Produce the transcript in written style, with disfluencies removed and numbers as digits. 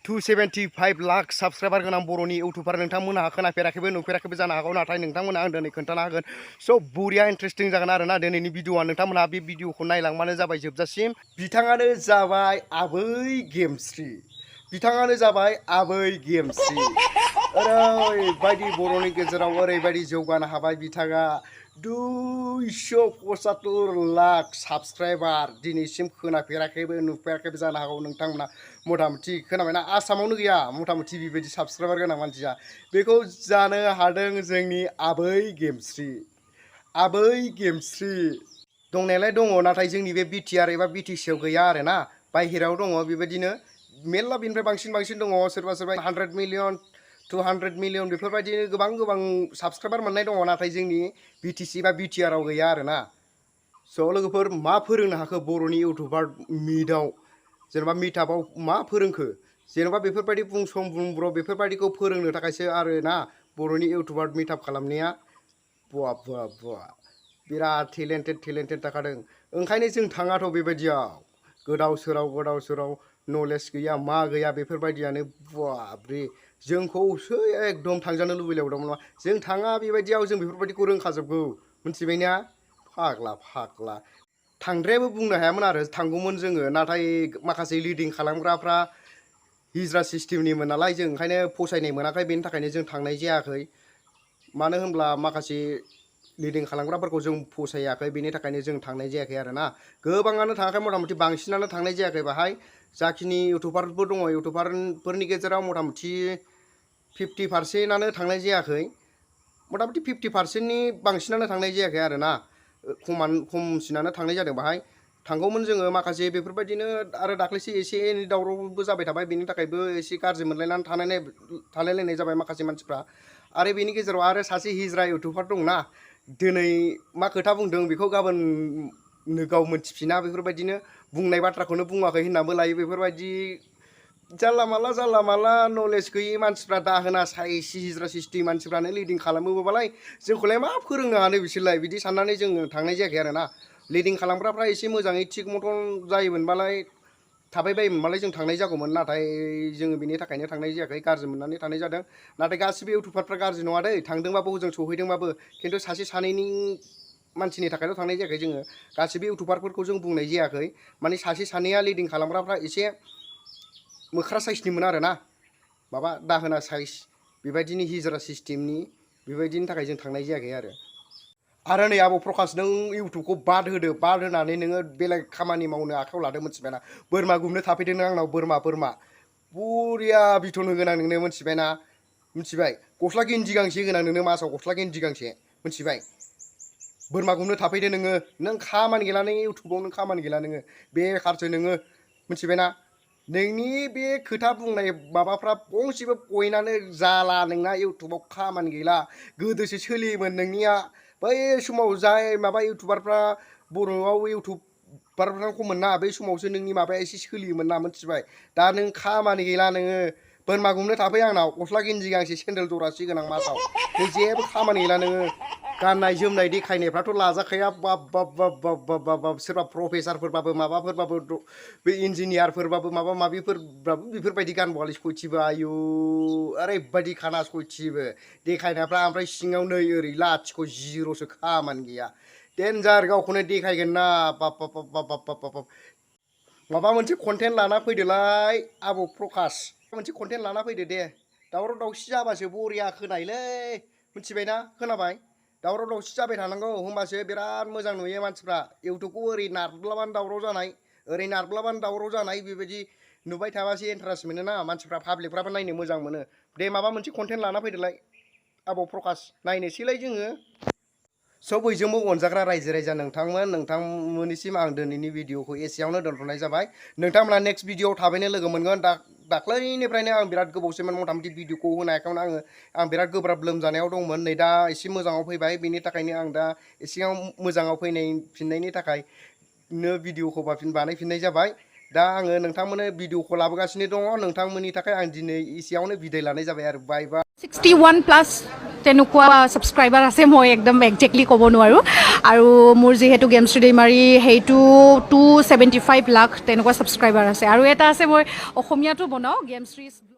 275 lakh subscriber गोनां बर'नि YouTuber नोंथांमोनहा खोनाफेराखैबो नुफेराखैबो जानो हागौ नाथाय नोंथांमोनहा आं दिनै खोन्थाना होगोन स' बुरिया इन्टारेस्टिं जागोन आरोना दिनैनि भिडिअआ नोंथांमोनहा बे भिडिअखौ नायलांबानो जाबाय जोबजासिम बिथाङानो जाबाय आबै गेमस्रि बिथाङानो जाबाय आबै गेमस्रि ओरैबायदि बर'नि गेजेराव ओरैबायदि जौगानो हाबाय बिथाङा 275 लाख साबस्क्राइबार दिनैसिम खोनाफेराखैबो नुफेराखैबो जानो हागौ नोंथांमोना मथा-मथि खोनाबायना आसामावनो गैया मथा-मथि बेबायदि साबस्क्राइबार गोनां मानसिया बेखौ जानो हादों जोंनि आबै गेमस्रि दंनायालाय दङ नाथाय जोंनि बे बिटिआर एबा बिटिसिआव गैया आरोना बाहेरायाव दङ बेबायदिनो मेल्ला बिनिफ्राय बांसिन दङ सोरबा 100 मिलियन 200 मिलियन बेफोरबायदिनो गोबां साबस्क्राइबार मोननाय दङ नाथाय जोंनि बिटिसि बा बिटिआरआव गैया आरोना स' लोगोफोर मा फोरोंनो हाखो बर'नि इउटुबार मिटआव जेनेबा मिटआपआव मा फोरोंखो जेनेबा बेफोरबायदि बुंब्र बेफोरबायदिखौ फोरोंनो थाखायसो आरोना बर'नि इउटुबार मिटआप खालामनाया बुवा बिराद टेलेन्टेड थाखादों ओंखायनो जों थाङाथ' बेबायदियाव गोदाव सोराव नलेज गैया मा गैया बेफोरबायदियानो बाब्रे जोंखौसो एकदम थांजानो लुबैलायदोंमोन जों थाङा बेबायदियाव जों बेफोरबायदिखौ रोंखाजोबगौ मिथिबायना फाग्ला थांद्रायाबो बुंनो हायामोन आरो थांगौमोन जोङो नाथाय माखासे लिडिं खालामग्राफ्रा हिजरा सिस्टेमनिमोन नालाय जों ओंखायनो फसायनाय मोनाखै बेनि थाखायनो जों थांनाय जायाखै मानो होनब्ला माखासे लिडिं खालामग्राफोरखौ जों फसायाखै बेनि थाखायनो जों थांनाय जायाखै आरोना गोबाङानो थाङाखै मथा-मथि बांसिनानो थांनाय जायाखै बाहाय जाखिनि इउटुबारफोर दङ इउटुबारफोरनि गेजेराव मथा-मथि 50%आनो थांनाय जायाखै मथा-मथि 50%नि बांसिनानो थांनाय जायाखै आरोना खमसिनानो थांनाय जादों बाहाय थांगौमोन जोङो माखासे बेफोरबायदिनो आरो दाख्लैसो एसे एनै दावरावबो जाबाय थाबाय बेनि थाखायबो एसे गाज्रि मोनलायनानै थालायलायनाय जाबाय माखासे मानसिफ्रा आरो बेनि गेजेराव आरो सासे हिजरा इउटुबार दंना दिनै मा खोथा बुंदों बेखौ गाबोन गाव मोनथिफिना बेफोरबायदिनो बुंनाय बाथ्राखौनो बुङाखै होननाबो लायो बेफोरबायदि जानला माला नलेज गैयै मानसिफ्रा दाहोना हिजरा सिस्टेम मानसिफ्रानो लिडिं खालामोबालाय जोंखौलाय मा फोरोंनो हानो बिसोरलाय बिदि साननानै जों थांनाय जायाखै आरोना लिडिं खालामग्राफ्रा एसे मोजाङै थिग मथन जायोमोनबालाय थाबाय बायोमोनबालाय जों थांनाय जागौमोन नाथाय जोङो बेनि थाखायनो थांनाय जायाखै गाज्रि मोननानै थांनाय जादों नाथाय गासिबो इउटुबारफ्रा गाज्रि नङा दै थांदोंबाबो जों सहैदोंबाबो खिन्थु सासे सानैनि मानसिनि थाखायल' थांनाय जायाखै जोङो गासिबो इउटुबारफोरखौ जों बुंनाय जायाखै माने सासे सानैया लिडिं खालामग्राफ्रा एसे मोख्रा साइसनिमोन आरोना माबा दाहोना साइस बेबायदिनो हिजरा सिस्टेमनि बेबायदिनि थाखाय जों थांनाय जायाखै आरो नै आब' प्रकाश नों इउटुबखौ बाद होनानै नोङो बेलेग खामानि मावनो आखायाव लादो मिथिबायना बोरमा गुमनो थाफैदों नों आंनाव बोरमा बुरिया बिथन होगोन आं नोंनो मिथिबाय गस्ला गेन्जि गांसे होगोन आं नोंनो मासाव गस्ला गेन्जि गांसे मिथिबाय बोरमा गुमनो थाफैदो नों खामानि गैला नों इउटुबाव नों खामानि गैला नोङो बेखारसो नोङो मिथिबायना नोंनि बे खोथा बुंनाय माबाफ्रा गंसेबो पइन्टआनो जाला नोंना इउटुबाव खामानि गैला गोदोसो सोलियोमोन नोंनिया बै समाव जाय माबा इउटुबारफ्रा बर'आव इउटुबारफ्रा खममोन ना बै समावसो नोंनि माबाया एसे सोलियोमोन ना मिथिबाय दा नों खामानि गैला नोङो बोरमा गुमनो थाफै आंनाव गस्ला गेन्जि गांसे सेन्देल जरासे गोनां मासाव नों जेबो खामानि गैला नोङो गाननाय जोमनाय देखायनायफ्राथ' लाजाखाया बाब सोरबा प्रफेसारफोरबाबो माबाफोरबाबो बे इन्जिनियारफोरबाबो माबा माबिफोरबाबो बेफोरबायदि गानबावालै सयथिबो आयु ओरैबायदि खाना सयथिबो देखायनायफ्रा ओमफ्राय सिङाव नै ओरै लाथिख' जिर'सो खामानि गैया डेन्जार गावखौनो देखायगोन ना बाब माबा मोनसे कन्टेन्ट लाना फैदोलाय आब' प्रकाश मोनसे कन्टेन्ट लाना फैदो दे दावराव दावसि जाबासो बरिया खोनायोलै मिथिबायना खोनाबाय दावराव दावसि जाबाय थानांगौ होमबासो बिराद मोजां नुयो मानसिफ्रा इउटुबखौ ओरै नारब्लाबानो दावराव जानाय ओरै नारब्लाबानो दावराव जानाय बेबायदि नुबाय थाबासो इन्टारेस्ट मोनोना मानसिफ्रा पाब्लिकफ्राबो नायनो मोजां मोनो दे माबा मोनसे कन्टेन्ट लाना फैदोलाय आब' प्रकाश नायनोसैलाय जोङो स' बयजोंबो अनजाग्रा रायजो राजा नोंथांमोननिसिम आं दिनैनि भिडिअखौ एसेयावनो दोनथ'नाय जाबाय नोंथांमोना नेक्स्ट भिडिअआव थाबैनो लोगो मोनगोन दाख्लैनिफ्रायनो आं बिराद गोबावसैमोन मथा-मथि भिडिअखौ होनायखायनो आं बिराद गोब्राब लोमजानायाव दंमोन नै दा एसे मोजाङाव फैबाय बेनि थाखायनो आं दा एसेयाव मोजाङाव फैनायनि थाखायनो भिडिअखौ बानायफिननाय जाबाय दा आङो नोंथांमोननो भिडिअखौ लाबोगासिनो दङ नोंथांमोननि थाखाय आं दिनै एसेयावनो बिदाय लानाय जाबाय आरो बाय बाय 61+। তেনেকুৱা ছাবস্ক্ৰাইবাৰ আছে মই একদম একজেক্টলি ক'ব নোৱাৰোঁ আৰু মোৰ যিহেতু গেমশ্ৰী দৈমাৰী সেইটো 275 লাখ তেনেকুৱা ছাবস্ক্ৰাইবাৰ আছে আৰু এটা আছে মই অসমীয়াটো বনাওঁ গেমশ্ৰী